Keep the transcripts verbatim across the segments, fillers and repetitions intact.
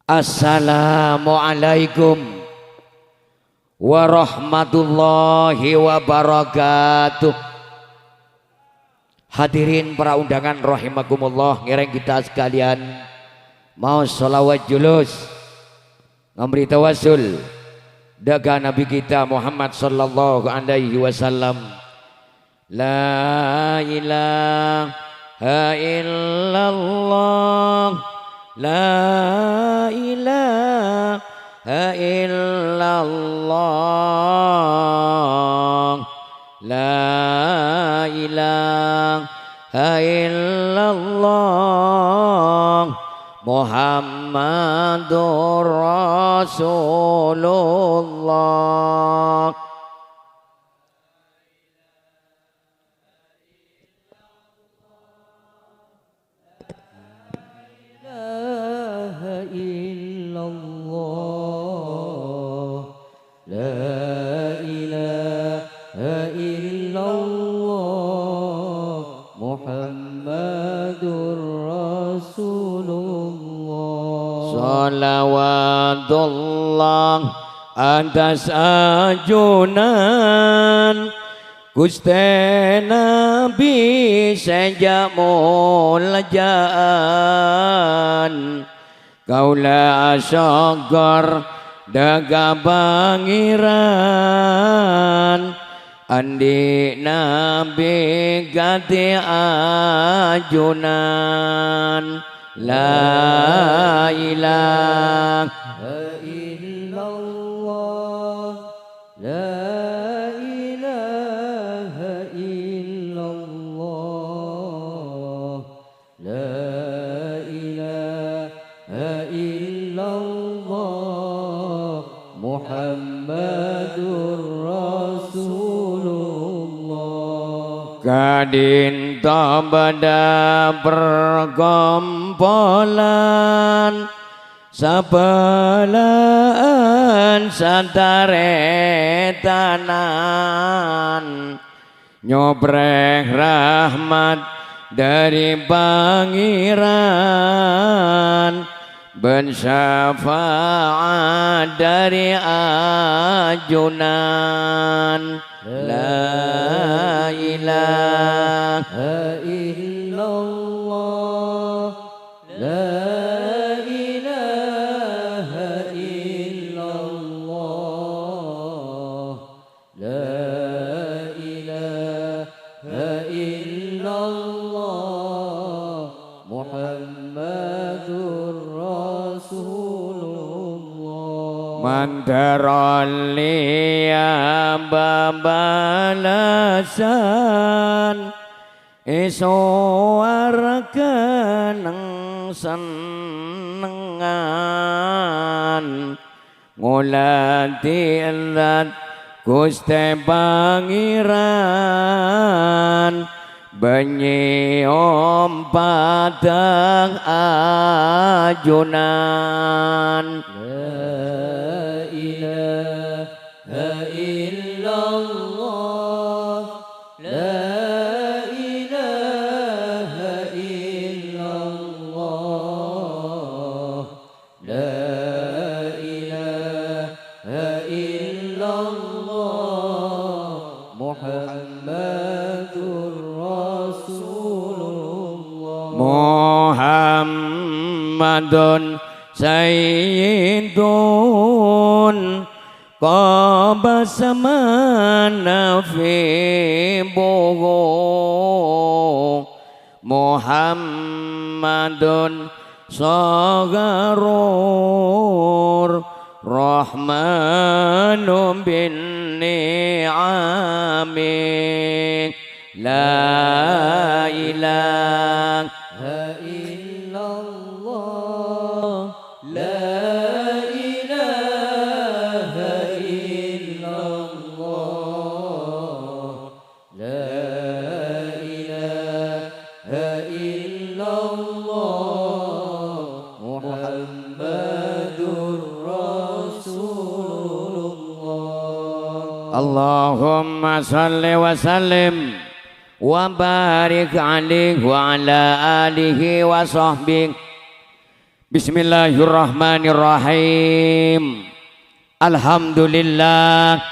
Assalamualaikum warahmatullahi wabarakatuh. Hadirin para undangan rahimakumullah, ngèrèng kita sekalian maos sholawat julus, ngambri tawassul dâ' ka Nabi kita Muhammad sallallahu alaihi wasallam. La ilaha illallah, la ilaha illallah, la ilaha illallah, Muhammadur Rasulullah. La ilaha illallah, la ilaha illallah, Muhammadur Rasulullah. Shalawatullah attas ajunan Ghustè Nabbhi sè jhâ' molja'an. Kaulâ asokkor dâ' ka Pangèran, andi' Nabbhi kadhi ajunan. La ilaha illallah, la ilaha illallah, la ilaha illallah, Muhammadur Rasulullah. Ka'dinto bâdâ parkompolan sabhâlâ'ân sataretanan, nyoprè rahmat dâri Pangèran bân syafa'at dâri ajunan. La ilaha illallah, la ilaha illallah, la ilaha illallah, Muhammadur Rasulullah. Mandhâr ollèya bâbâlâsân, èsowarghâ neng-sennengngan. Ngolatè zat Ghustè Pangèran, bânnè ompadhâng ajunan. La ilaha illallah, la ilaha illallah, la ilaha illallah, Muhammadur Rasulullah. Muhammadun sayyidun, khaba zaman nafibuhu. Muhammadun sagharur rahmanu bin ni'ami. La ilaha illallah, la ilaha illallah, la ilaha illallah, Muhammadur Rasulullah. Allahumma shalli wa sallim wa barik alaihi wa ala alihi wa sahbihi Bismillahirrahmanirrahim. Alhamdulillah.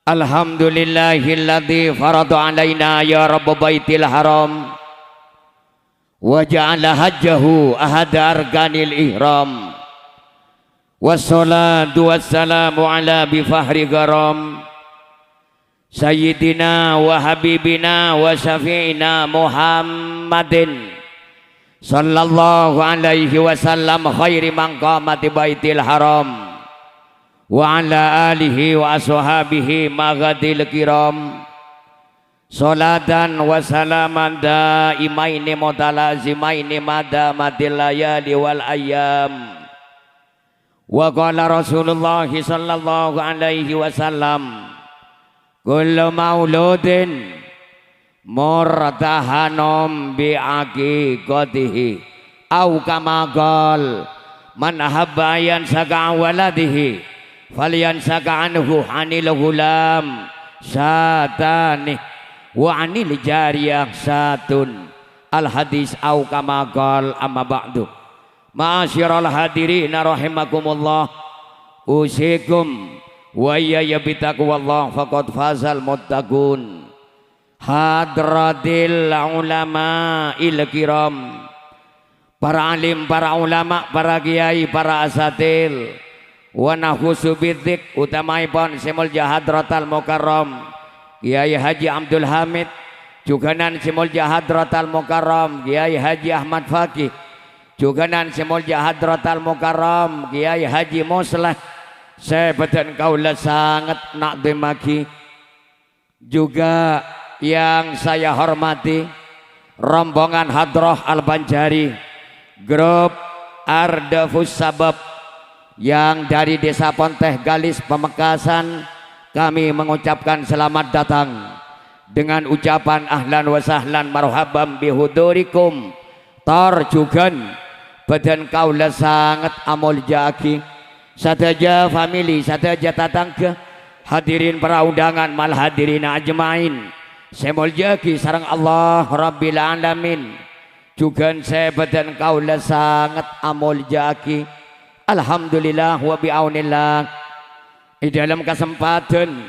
Alhamdulillahilladzi farada alaina ya Rabb Baitil Haram wa ja'ala hajjahu ahada arkanil ihram. Wassalatu wassalamu ala bi fahri karam Sayyidina wa habibina wa syafi'ina Muhammadin sallallahu alaihi wasallam khairi maqamati Baitil Haram wa ala alihi wa ashabihi maghadil kiram. Sholatan wa salaman daimaini mutalazimaini mada madil layali wal ayyam. Wa qala Rasulullah sallallahu alaihi wasallam, "Kullu mauludin murtahanun bi aqiqatihi." Au kama qal, "Man ahabba an yansaka an waladihi, falyansaka anhu anil ghulam syatani, wa anil jariyah syatun." Al-hadis au kama qal, amma ba'du. Ma'asyiral hadirin rahimakumullah, usikum wa iyaya bitaqwallah, faqad fazal muttaqun. Hadratil ulama'il kiram, para alim, para ulama, para kiai, para asatidz, wa nakhusu bidzik, utamaèpon sè molja Hadratal Mukarram Kiai Haji Abdul Hamid, jhughânan sè molja Hadratal Mukarram Kiai Haji Ahmad Faqih, jhughânan sè molja Hadratal Mukarram Kiai Haji Musleh, sè bâdhân kaulâ sanget na'dhimaghi. Juga yang saya hormati, rombongan Hadroh Al-Banjari, grup Ardafus Sabab yang dari Desa Ponteh Galis Pamekasan, kami mengucapkan selamat datang dengan ucapan ahlan wa sahlan marhaban bihudurikum. Tor jhughân bâdhân kaulâ sanget amolja'aghi sadhâjâ famili, sadhâjâ tatangghâ, hadirin para undangan, mal hadirina ajma'in sè molja'aghi sareng Allah Rabbil Alamin. Jhughân sè bâdhân kaulâ sanget amolja'aghi. Alhamdulillah wa bi'aunillah. È dhâlem kasempadhân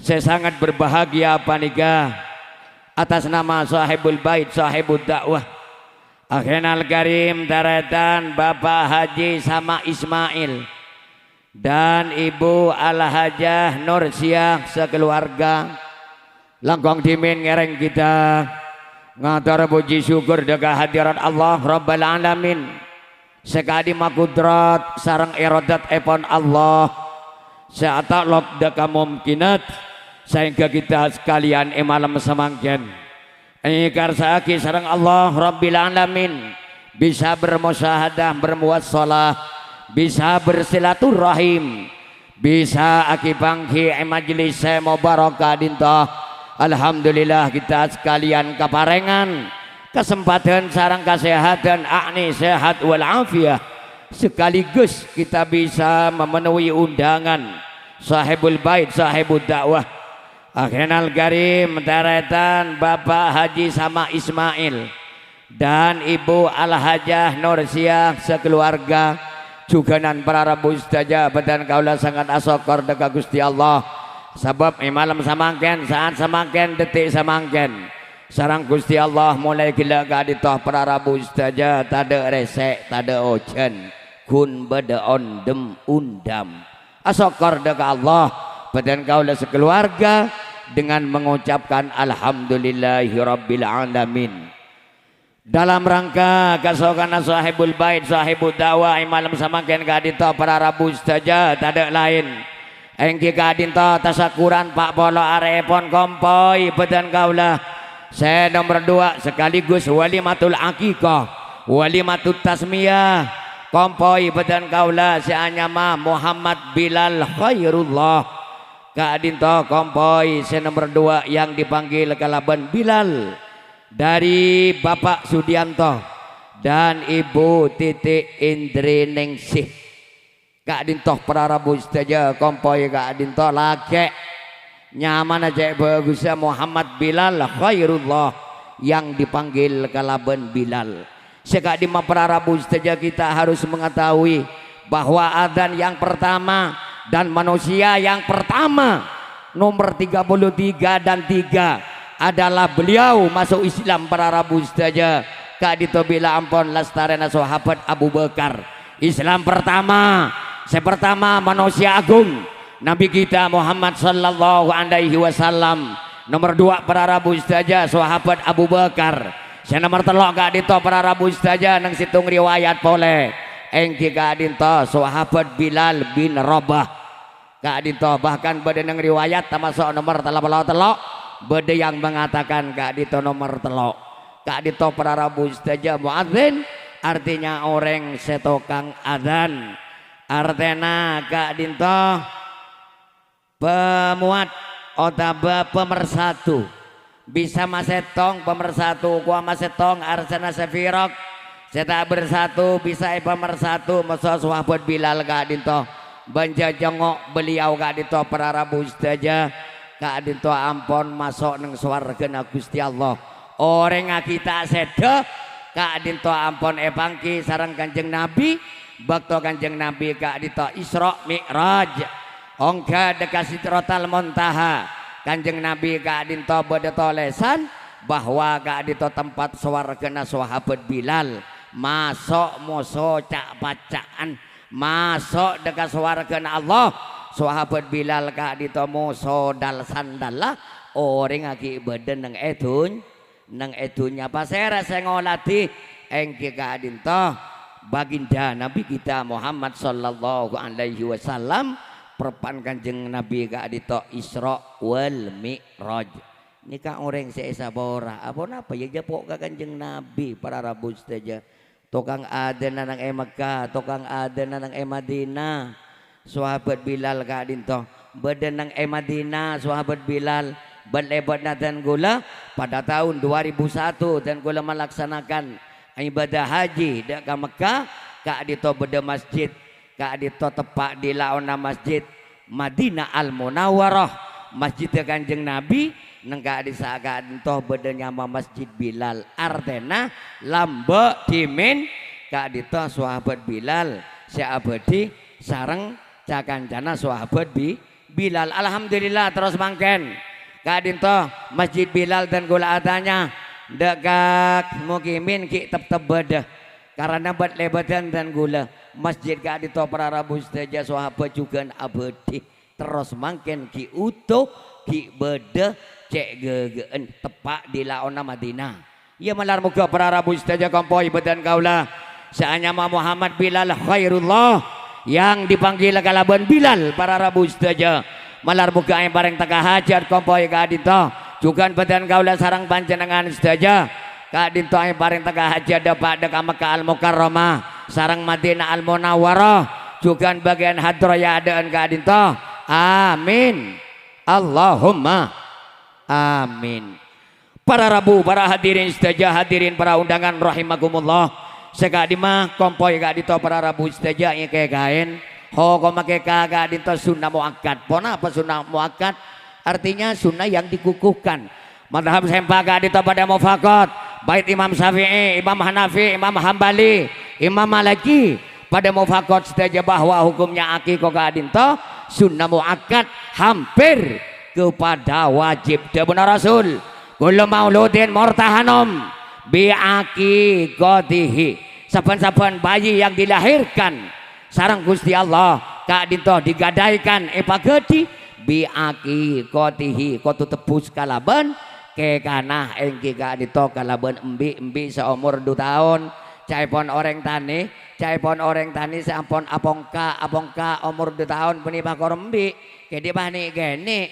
sè sanget berbahagia panèka, atas nama Sahibul Bait, Sahibud Da'wah, Akhinal Karim, tarètan Bapak Haji Sama Ismail dan Ibu Al-Hajah Nursiah sakeluarga, langkong dhimèn ngèrèng kita ngator puji syukur dâ' ka hadirat Allah Rabbal Alamin. Sè ka'dimma kudrat sareng èrodatèpon Allah sè ata'allok dâ' ka mumkinat, saèngghâ kita sakalèyan è malem samangkèn èkarsa'aghi sareng Allah Rabbil Alamin bisa bermusyahadah, bermuwassalah, bisa bersilaturahim, bisa aghi-pangghi è majlis sè mobarak ka'dinto. Alhamdulillah, kita sakalèyan kaparèngan kasempadhân sareng kasèhadhân, a'ni sehat wal afiyah, sekaligus kita bisa memenuhi undangan Sahibul Bait, Sahibud Da'wah, Akhinal Karim, tarètan Bapak Haji Sama Ismail dan Ibu Al-Hajah Nursiah sakeluarga, jhughânan para rabu sadhâjâ, bâdhân kaulâ sanget asokkor dâ' ka Ghustè Allah, sabâb è malem samangkèn, sa'at samangkèn, dhetik samangkèn, sareng Ghustè Allah molaè ghellâ' ka'dinto para rabu sadhâjâ tadâ' rèsè', tadâ' ojhân, ghun bâdâ ondhem-undhâm. Asokkor dâ' ka Allah, bâdhân kaulâ sakeluarga dengan mengucapkan alhamdulillahirabbil alamin. Dalam rangka kasokanna Sahibul Bait, Sahibud Da'wah, è malem samangkèn ka'dinto para rabu sadhâjâ, tadâ' laèn èngghi ka'dinto tasakkuran pa' polo arèèpon kompoy bâdhân kaulâ sè nomer duwâ' sekaligus walimatul aqiqah, walimatut tasmiyah, kompoy bâdhân kaulâ sè anyama Muhammad Bilal Khairullah. Ka'dinto kompoy sè nomer duwâ' yang dipanggil kalabân Bilal. Dari Bapak Sudianto dan Ibu Titi Indriningsih. Ka'dinto para rabu sadhâjâ, kompoy ka'dinto lakè'. Nyamana cè' bhâghussa Muhammad Bilal Khairullah yang dipanggil kalabân Bilal. Sè ka'dimma para rabu sadhâjâ, kita harus mengetahui bahwa adzan yang pertama dan manusia yang pertama, nomor tiga puluh tiga dan tiga, adalah beliau masuk Islam para rabu sadhâjâ. Ka'dinto bilâ ampon lastarèna sahabat Abu Bakar. Islam pertama, sè pertama manusia agung, Nabi kita Muhammad sallallahu alaihi wasallam. Nomor dua para rabu sadhâjâ, sahabat Abu Bakar. Sè nomor tello' ka'dinto para rabu sadhâjâ neng sèttong riwayat polè, èngghi ka'dinto sahabat Bilal bin Rabah. Ka'dinto bahkan bâdâ neng riwayat tamaso' nomor tello polo tello', bâdâ yang mengatakan ka'dinto nomor tello'. Ka'dinto para rabu sadhâjâ, muadzin artinya orèng sè tokang adzan. Artèna ka'dinto pemuat otabâ pemersatu. Bisa masèttong, pemersatu, kowa masèttong arsana safirok. Sè ta' bersatu bisa èpamersatu, moso sahabat Bilal ka'dinto. Bân jhâjhângo' beliau ka'dinto para rabu sadhâjâ, ka'dinto ampon maso' neng sowarghâna Ghustè Allah. Orèngnga ghi' ta' sèdhâ, ka'dinto ampon èpangghi sareng Kanjeng Nabi, bâkto Kanjeng Nabi ka'dinto Isra Mi'raj. Ongghâ dâ' ka Sidratal Montaha, Kanjeng Nabi ka'dinto bâdâ tolèsan bahwa ka'dinto tempat sowarghâna sahabat Bilal, maso' moso ca'-paca'an, maso' dâ' ka sowarghâna Allah. Sahabat Bilal ka'dinto moso dal-sandalla, orèngnga ghi' bâdâ neng è dhun-, neng è dhunnya. Pasèra sè ngolatè? Èngghi ka'dinto Baginda Nabi kita Muhammad sallallahu alaihi wasallam, perpan Kanjeng Nabi ka'dinto Isra wal Mi'raj. Nèka orèng sè èsapora, aponapa ya jhâpo' ka Kanjeng Nabi, para rabu sadhâjâ. Tokang adzanna neng è Mekkah, tokang adzanna neng è Madinah. Sahabat Bilal ka'dinto bâdâ neng è Madinah, sahabat Bilal, bân lèbât neng dhân kaulâ, pada taon dua ribu satu dhân kaulâ malaksanakan ibadah haji dâ' ka Mekkah, ka'dinto bâdâ masjid, ka'dinto teppa' di laona Masjid Madinah Al-Munawwarah, masjiddhâ Kanjeng Nabi, neng ka'dissa' ka'dinto bâdâ nyama Masjid Bilal, artèna lambâ' dhimèn ka'dinto sahabat Bilal sè abâdhi sareng ca-kancana sahabat Bi-, Bilal. Alhamdulillah, terros mangkèn ka'dinto Masjid Bilal dhân kaulâ atanya dâ' ka mukimin ghi' teptep bâdâ. Karana bât-lèbâdhân dhân kaulâ, masjid ka'dinto para rabu sadhâjâ sahabat jhughân abâdhi. Terros mangkèn ghi' utuh, ghi' bâdâ cè' ghâghâ'ân teppa' di laona Madinah. Iyâ, malar moghâ para rabu sadhâjâ kompoy bâdân kaulâ sè anyama Muhammad Bilal Khairullah yang dipanggil kalabân Bilal para rabu sadhâjâ. Malar moghâ èparèng tekka hajhât kompoy ka'dinto, jhughân bâdân kaulâ sareng panjhennengngan sadhâjâ. Ka'dinto èparèng tekka hajhât dâpa' dâ' ka Mekkah Al-Mukarramah sareng Madinah Al-Munawwarah, jhughân bâgiyân hadroh è adâ'ân ka'dinto. Amin. Allahumma amin. Para rabu, para hadirin sadhâjâ, hadirin para undangan rahimakumullah. Sè ka'dimma kompoy ka'dinto para rabu sadhâjâ èkèkaèn. Hokomma kèka ka'dinto sunnah muakkad. Ponapa sunnah muakkad? Artinya sunnah yang dikukuhkan. Madhab sè empa' ka'dinto padâ mufakat, bâit Imam Syafi'i, Imam Hanafi, Imam Hambali, Imam Maliki, padâ mufakat sadhâjâ bahwa hukumnya akikoh ka'dinto sunnah muakkad, hampir kepada wajib. Dhâbuna Rasul, "Kullu mauludin murtahanun bi aqiqatihi." Sabbhân-sabbhân bayi yang dilahirkan sareng Ghustè Allah ka'dinto digadaikan èpaghâdhi bi aqiqatihi, kodhu tebbhus kalabân kèkana, èngghi ka'dinto kalabân embi'-embi' sè omor du taon. Ca'èpon orèng tanè, ca'èpon orèng tanè sè ampon apongka'-apongka' omor du taon bânnè pakor embi', kèdhi' panè' kènè'.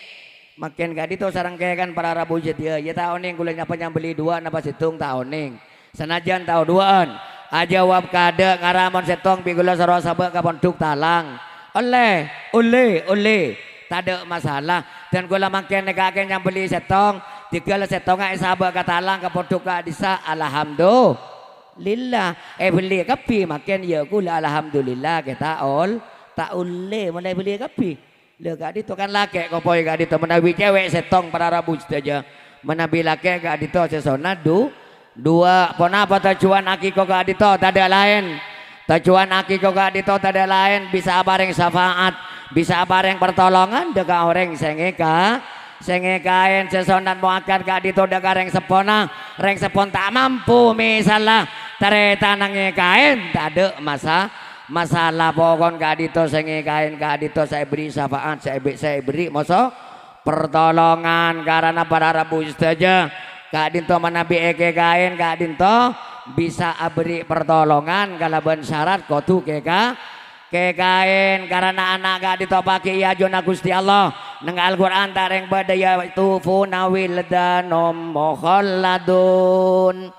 Mangkèn ka'dinto sareng kèkan para rabu sadhâjâ, iyâ ta' onèng kaulâ napa nyambelli duwâ' napa sèttong ta' onèng. Sanajjhân tao duwâ'ân, ajâwâb kaadâ' ngara mon sèttong bi' kaulâ soro sabâ' ka pondhuk talang. Ollè, ollè, ollè. Tadâ' masalah. Dhân kaulâ mangkèn nèka'aghi nyambelli sèttong, dhigghâl sèttongnga èsabâ' ka talang ka pondhuk ka'dissa'. Alhamdulillah. Èbelli kabbhi mangkèn iyâ kaulâ alhamdulillah kè ta' ol-, ta' ollè mon èbelli kabbhi. Lha, ka'dinto kan lakè' kompoy ka'dinto, manabi cèwèk sèttong para rabu sadhâjâ. Manabi lakè' ka'dinto sè sonnat du-, Duwâ', ponapa tojjhuwân akiko ka'dinto? Tadâ' laèn. Tojjhuwân akiko ka'dinto tadâ' laèn, bisa aparèng syafaat, bisa aparèng partolongan dâ' ka orèng sè ngèka-, sè ngèkaè sè sonnat muakkad ka'dinto dâ' ka rèng seppona. Rèng seppona ta' mampu, misalla tarètanna ngèkaè, tadâ' masa-, masalah. Pokon ka'dinto sè ngèkaè ka'dinto sè èberri' syafaat, sè èbe-, sè èberri' moso partolongan. Karana para rabu sadhâjâ, ka'dinto manabi èkèkaè ka'dinto bisa aberri' partolongan kalabân syarat kodhu kèka-, kèkaè. Karana ana' ka'dinto paghi' è ajunanna Ghustè Allah. Neng Al-Qur'an ta' rèng bâdâ, "Yatufuna wildanum mukhalladun."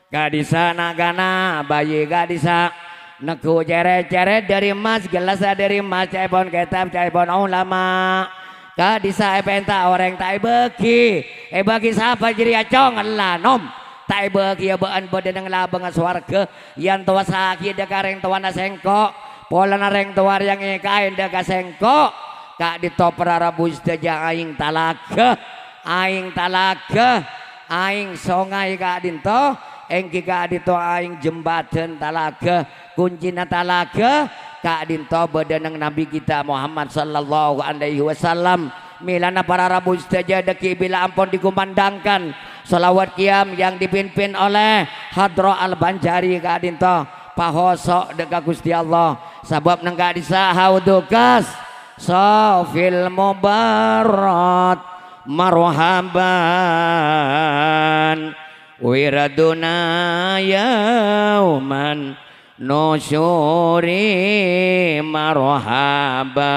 Ka'dissa' na'-kana' bâji' ka'dissa', neggu' cèrèt-cèrèt dâri emmas, gellassa dâri emmas, ca'èpon kètab, ca'èpon ulama. Ka'dissa' èpènta orèng ta' èbâgi. Èbâgi sapa jârèya, Cong? Ella, Nom. Ta' èbâgiyâ bâ'ân bâdâ neng labângnga sowarghâ. Èantowassaghiyâ dâ' ka rèng towana sèngko'. Polana rèng towa rèya ngèkaè dâ' ka sèngko'. Ka'dinto para rabu sadhâjâ, aèng talaga. Aèng talaga. Aèng songay ka'dinto, èngghi ka'dinto aèng jembhâdhân talaga, koncèna talaga, ka'dinto bâdâ neng Nabi kita Muhammad sallallahu alaihi wasallam. Mèlana para rabu sadhâjâ, dâgghi' bilâ ampon dikumandangkan shalawat qiyam yang dipimpin oleh Hadra Al-Banjari ka'dinto, pahoso' dâ' ka Ghustè Allah, sabâb neng ka'dissa' haudhu kas safil mubarrad. Marhaban, wiraduna yauman nusyuri, marhaban.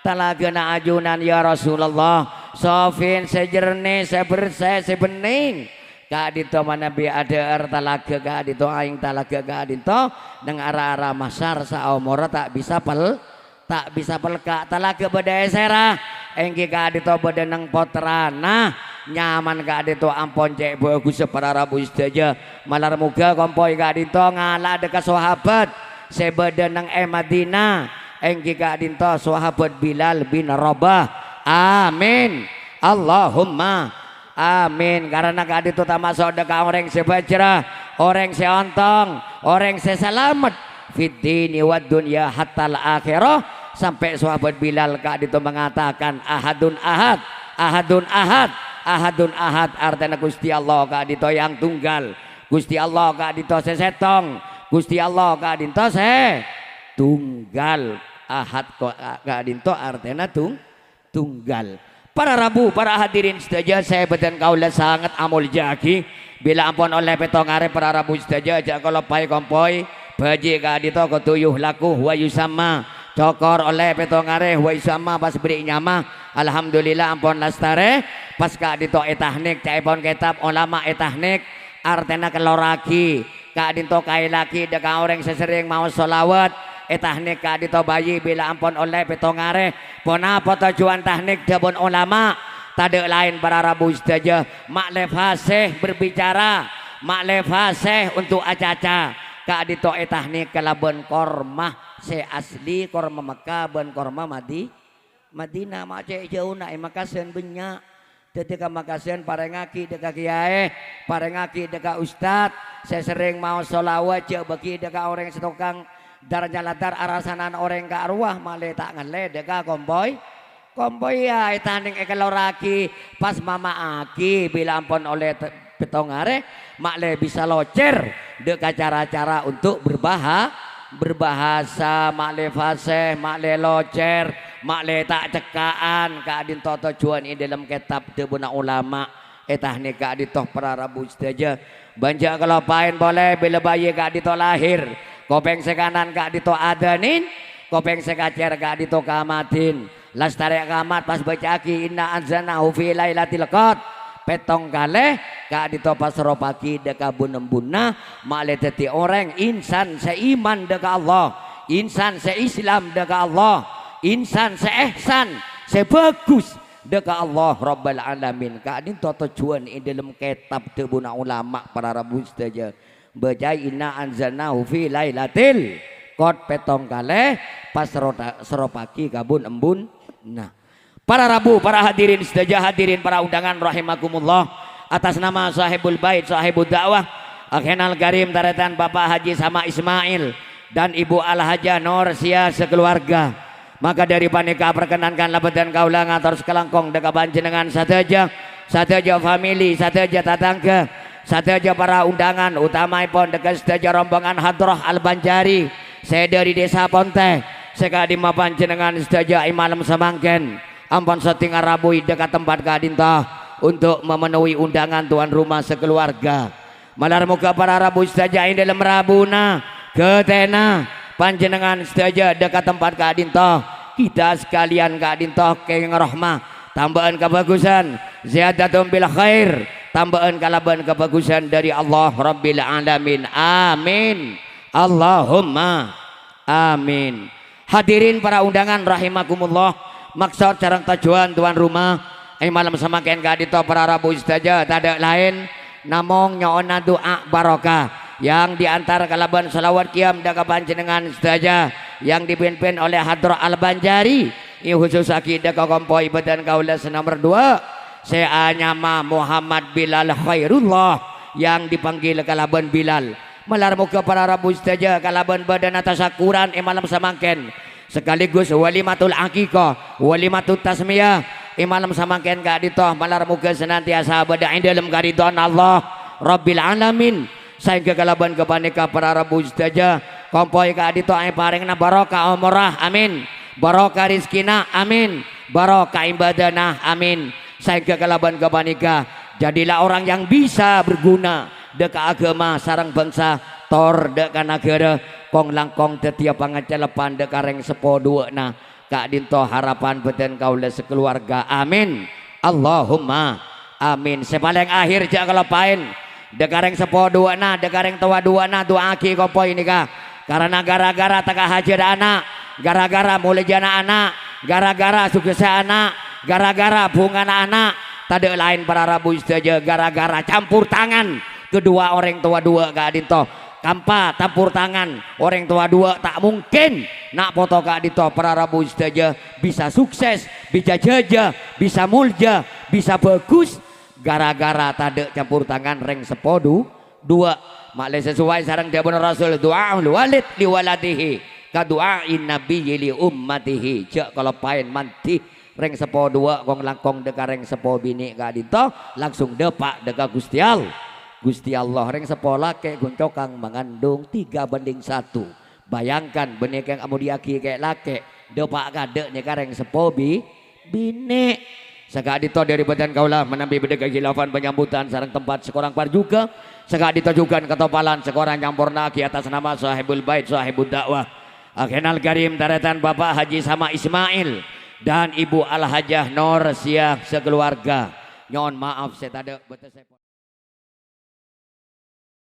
Talagâna ajunan, ya Rasulullah, safin sè jernè, sè bersè, sè bennèng. Ka'dinto manabi adhâ'âr talaga ka'dinto, aèng talaga ka'dinto, neng ra-ara mahsyar saomorra ta' bisa pel-, ta' bisa pelka'. Talaga bâdâ è sèra, èngghi ka'dinto bâdâ neng pottrana. Nyaman ka'dinto ampon cè' bhâghussa para rabu sadhâjâ. Malar moghâ kompoy ka'dinto ngala' dâ' ka sahabat sè bâdâ neng è Madinah, èngghi ka'dinto sahabat Bilal bin Rabah. Amin. Allahumma amin. Karana ka'dinto tamaso' dâ' ka orèng sè bhâjrâ, orèng sè ontong, orèng sè salamet fid dini wad dunya hattal akhirah, sampè' sahabat Bilal ka'dinto mengatakan, "Ahadun ahad, ahadun ahad, ahadun ahad," artèna Ghustè Allah ka'dinto yang tunggal, Ghustè Allah ka'dinto sè sèttong, Ghustè Allah ka'dinto sè tunggal. Ahad ko-, ka'dinto artèna tung-, tunggal. Para rabu, para hadirin sadhâjâ sè bâdân kaulâ sanget amoljâ'aghi, bilâ ampon ollè pèttong arè para rabu sadhâjâ, jhâ' kaloppaè kompoy, bâji' ka'dinto kodhu yuhlaku wa yusamma. Cokor ollè pèttong arè wa yusamma pas bherri' nyama. Alhamdulillah ampon lastarè, pas ka'dinto ètahnik, ca'èpon kètab ulama ètahnik, artèna kellorraghi. Ka'dinto kaèllaghi dâ' ka orèng sè serrèng maos shalawat, ètahnik ka'dinto bâji' bilâ ampon ollè pèttong arè. Ponapa tojjhuwân tahnik dhâbuna ulama? Tadâ' laèn para rabu sadhâjâ, ma'lè fasih berbicara, ma'lè fasih untuk acaca. Ka'dinto ètahnik kalabân korma sè asli, korma Mekkah bân korma Madi-, Madinah, ma' cè' jhâuna è Makassân bânnya'. Dhâddhi ka Makassân parèngaghi dâ' ka kiyaè, parèngaghi dâ' ka ustad sè serrèng maos shalawat, jhâ' bâghi dâ' ka orèng sè tokang dar-nyaladar arasanan orèng ka'rowa, ma'lè ta' ngallè dâ' ka kompoy. Kompoyya ètahnik èkellorraghi, pas mama'aghi bilâ ampon ollè te-, pèttong arè, ma'lè bisa locèr dâ' ka cara-cara untuk berbaha-, berbahasa, ma'lè fasih, ma'lè locèr, ma'lè ta' cèkka'an. Ka'dinto tojjhuwân è dhâlem kètab dhâbuna ulama, ètahnik ka'dinto para rabu sadhâjâ. Bân jhâ' kaloppaèn polè bilâ bâji' ka'dinto lahèr, kopèng sè kanan ka'dinto adhânin, kopèng sè kacèr ka'dinto kamadhin. Lastarè kamat pas bâca'aghi, "Inna anzalnahu fi lailatil qad." Pèttong kalè, ka'dinto pas roppaghi dâ' ka bun-embunna, ma'lè dhâddhi orèng insan sè iman dâ' ka Allah, insan sè Islam dâ' ka Allah, insan sè èhsan, sè bhâghus dâ' ka Allah Rabbal Alamin. Ka'dinto tojjhuwân è dhâlem kètab dhâbuna ulama para rabu sadhâjâ. Bâca'è, "Inna anzalnahu fi lailatil qad" pèttong kalè, pas rota-, seropaghi ka bun-embun. Nah, para rabu, para hadirin sadhâjâ, hadirin para undangan rahimakumullah. Atas nama Sahibul Bait, Sahibud Da'wah, Akhinal Karim, tarètan Bapak Haji Sama Ismail dan Ibu Al-Hajah Norsia sekeluarga. Maka dhâri panèka, parkenankan la bhâdhân kaulâ ngator sakalangkong dhâ' ka panjhennengngan sadhâjâ, sadhâjâ famili, sadhâjâ tatangghâ, sadhâjâ para undangan, utamaèpon dhâ' ka sadhâjâ rombongan Hadrah Al-Banjari sè dhâri Dhisa Pontè, sè ka'dimma panjhennengngan sadhâjâ è malem samangkèn ampon sèttèngnga rabuy dhâ' ka tempat ka'dinto untuk memenuhi undangan tuan rumah sekeluarga. Malar moghâ para rabu sadhâjâ è dhâlem rabuna, ghâtèna, panjhennengngan sadhâjâ dhâ' ka tempat ka'dinto. Kita sekalian ka'dinto kèngèng rahmah, tambâ'ân kabhâghusân, ziyadatum bil khair, tambâ'ân kalabân kabhâghusân dhâri Allah Rabbil Alamin. Amin. Allahumma amin. Hadirin para undangan rahimakumullah, maksod sareng tojjhuwân tuan rumah è malem samangkèn ka'dinto para rabu sadhâjâ tadâ' laèn namong nyo'ona du'a barokah yang diantar kalabân shalawat qiyam dhâ' ka panjhennengngan sadhâjâ yang dipimpin oleh Hadrah Al-Banjari, èkhususaghi dhâ' ka kompoy bhâdhân kaulâ sè nomer duwâ', sè anyama Muhammad Bilal Khairullah yang dipanggil kalabân Bilal. Malar moghâ para rabu sadhâjâ kalabân bâdâna tasakkuran è malem samangkèn, sekaligus walimatul aqiqah, walimatut tasmiyah è malem samangkèn ka'dinto, malar moghâ senantiasa bâdâ è dhâlem karidhoanna Allah Rabbil Alamin. Saèngghâ kalabân ghâpanèka para rabu sadhâjâ, kompoy ka'dinto èparèngana barokah omorra, amin. Barokah rejhekkèna, amin. Barokah ibadahna, amin. Saèngghâ kalabân ghâpanèka, jadilah orang yang bisa berguna dhâ' ka aghâma sareng bhângsa, tor dhâ' ka naghârâ, kong-langkong dhâddhiyâ pangacaleppan dhâ' ka rèng seppo duwâ'na. Ka'dinto harapan bhâdhân kaulâ sakeluarga. Amin. Allahumma amin. Sè palèng akhèr jhâ' kaloppaèn. Dhâ' ka rèng seppo duwâ'na, dhâ' ka rèng towa duwâ'na, du'aaghi kompoy nèka. Karana gara-gara tèka hajhât ana', gara-gara moljâna ana', gara-gara suksessa ana', gara-gara bhungana ana', tadâ' laèn para rabu sadhâjâ, gara-gara campur tangan kedua orèng towa duwâ' ka'dinto. Kampa campur tangan orèng towa duwâ' ta' mungkin na' poto ka'dinto para rabu sadhâjâ bisa sukses, bisa jhâjâ, bisa moljâ, bisa bhâghus, gara-gara tadâ' campur tangan rèng seppo du-, duwâ'. Ma'lè sasowai sareng dhâbuna Rasul, "Du'aul walid li waladihi ka du'ain nabiyyi li ummatihi." Jhâ' kaloppaèn mandhi rèng seppo duwâ' kong-langkong dhâ' ka rèng seppo binè' ka'dinto, langsung dâpa' dhâ' ka Ghustè All-, Ghustè Allah. Rèng seppo lakè' ghun cokang mangandung tiga banding satu. Bayangkan, bânnè kèng amodhi'âghi kè' lakè', dâpa' kadâ' nèka rèng seppo bi-, binè'. Saka'dinto dhâri bhâdhân kaulâ, manabi bâdâ kakhilafan panyambutan sareng tempat sè korang parjhughâ, saka'dinto jhughân katopalan sè korang nyampornaaghi atas nama Sahibul Bait, Sahibud Da'wah, Akhinal Karim, tarètan Bapak Haji Sama Ismail dan Ibu Al-Hajah Norsiah sakeluarga. Nyo'on maaf sè tadâ' bâtessèpon.